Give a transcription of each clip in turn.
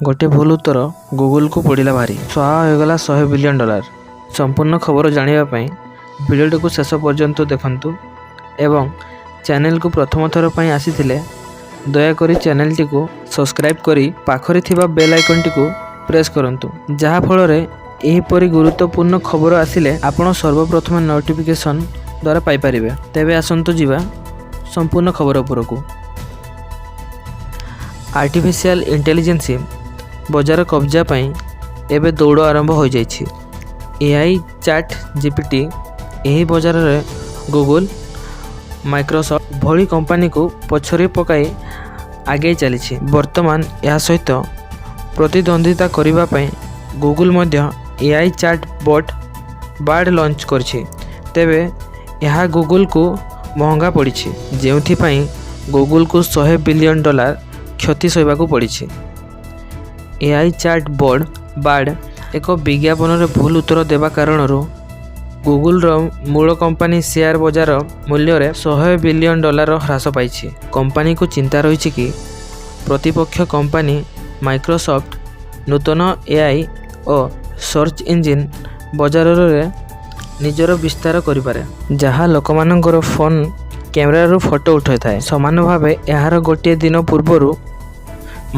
ଗୋଟିଏ ଭୁଲ ଉତ୍ତର ଗୁଗୁଲକୁ ପଡ଼ିଲା ଭାରି, ସ୍ୱାହା ହୋଇଗଲା 100 ବିଲିୟନ ଡଲାର। ସମ୍ପୂର୍ଣ୍ଣ ଖବର ଜାଣିବା ପାଇଁ ଭିଡ଼ିଓଟିକୁ ଶେଷ ପର୍ଯ୍ୟନ୍ତ ଦେଖନ୍ତୁ ଏବଂ ଚ୍ୟାନେଲକୁ ପ୍ରଥମ ଥର ପାଇଁ ଆସିଥିଲେ ଦୟାକରି ଚ୍ୟାନେଲଟିକୁ ସବସ୍କ୍ରାଇବ୍ କରି ପାଖରେ ଥିବା ବେଲ୍ ଆଇକନ୍ଟିକୁ ପ୍ରେସ୍ କରନ୍ତୁ, ଯାହାଫଳରେ ଏହିପରି ଗୁରୁତ୍ୱପୂର୍ଣ୍ଣ ଖବର ଆସିଲେ ଆପଣ ସର୍ବପ୍ରଥମେ ନୋଟିଫିକେସନ୍ ଦ୍ୱାରା ପାଇପାରିବେ। ତେବେ ଆସନ୍ତୁ ଯିବା ସମ୍ପୂର୍ଣ୍ଣ ଖବର ଉପରକୁ। ଆର୍ଟିଫିସିଆଲ ଇଣ୍ଟେଲିଜେନ୍ସ ବଜାର କବ୍ଜା ପାଇଁ ଏବେ ଦୌଡ଼ ଆରମ୍ଭ ହୋଇଯାଇଛି। ଏଆଇ ଚାଟ୍ ଜିପିଟି ଏହି ବଜାରରେ ଗୁଗୁଲ, ମାଇକ୍ରୋସଫ୍ଟ ଭଳି କମ୍ପାନୀକୁ ପଛରେ ପକାଇ ଆଗେଇ ଚାଲିଛି। ବର୍ତ୍ତମାନ ଏହା ସହିତ ପ୍ରତିଦ୍ୱନ୍ଦ୍ୱିତା କରିବା ପାଇଁ ଗୁଗୁଲ ମଧ୍ୟ AI chatbot Bard launch କରିଛି। ତେବେ ଏହା ଗୁଗୁଲକୁ ମହଙ୍ଗା ପଡ଼ିଛି, ଯେଉଁଥିପାଇଁ ଗୁଗୁଲକୁ 100 ବିଲିୟନ ଡଲାର କ୍ଷତି ସହିବାକୁ ପଡ଼ିଛି। ଏଆଇ ଚାଟ୍ ବଟ୍ ବାର୍ଡ଼ ଏକ ବିଜ୍ଞାପନରେ ଭୁଲ ଉତ୍ତର ଦେବା କାରଣରୁ ଗୁଗୁଲର ମୂଳ କମ୍ପାନୀ ସେୟାର ବଜାର ମୂଲ୍ୟରେ 100 ବିଲିୟନ ଡଲାର ହ୍ରାସ ପାଇଛି। କମ୍ପାନୀକୁ ଚିନ୍ତା ରହିଛି କି ପ୍ରତିପକ୍ଷ କମ୍ପାନୀ ମାଇକ୍ରୋସଫ୍ଟ ନୂତନ ଏଆଇ ଓ ସର୍ଚ୍ଚ ଇଞ୍ଜିନ୍ ବଜାରରେ ନିଜର ବିସ୍ତାର କରିପାରେ, ଯାହା ଲୋକମାନଙ୍କର ଫୋନ୍ କ୍ୟାମେରାରୁ ଫଟୋ ଉଠାଇଥାଏ। ସମାନ ଭାବେ ଏହାର ଗୋଟିଏ ଦିନ ପୂର୍ବରୁ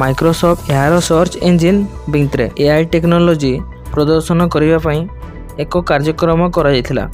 ମାଇକ୍ରୋସଫ୍ଟ ଏହାର ସର୍ଚ୍ଚ ଇଞ୍ଜିନ୍ ବିଙ୍ଗରେ ଏଆଇ ଟେକ୍ନୋଲୋଜି ପ୍ରଦର୍ଶନ କରିବା ପାଇଁ ଏକ କାର୍ଯ୍ୟକ୍ରମ କରାଯାଇଥିଲା।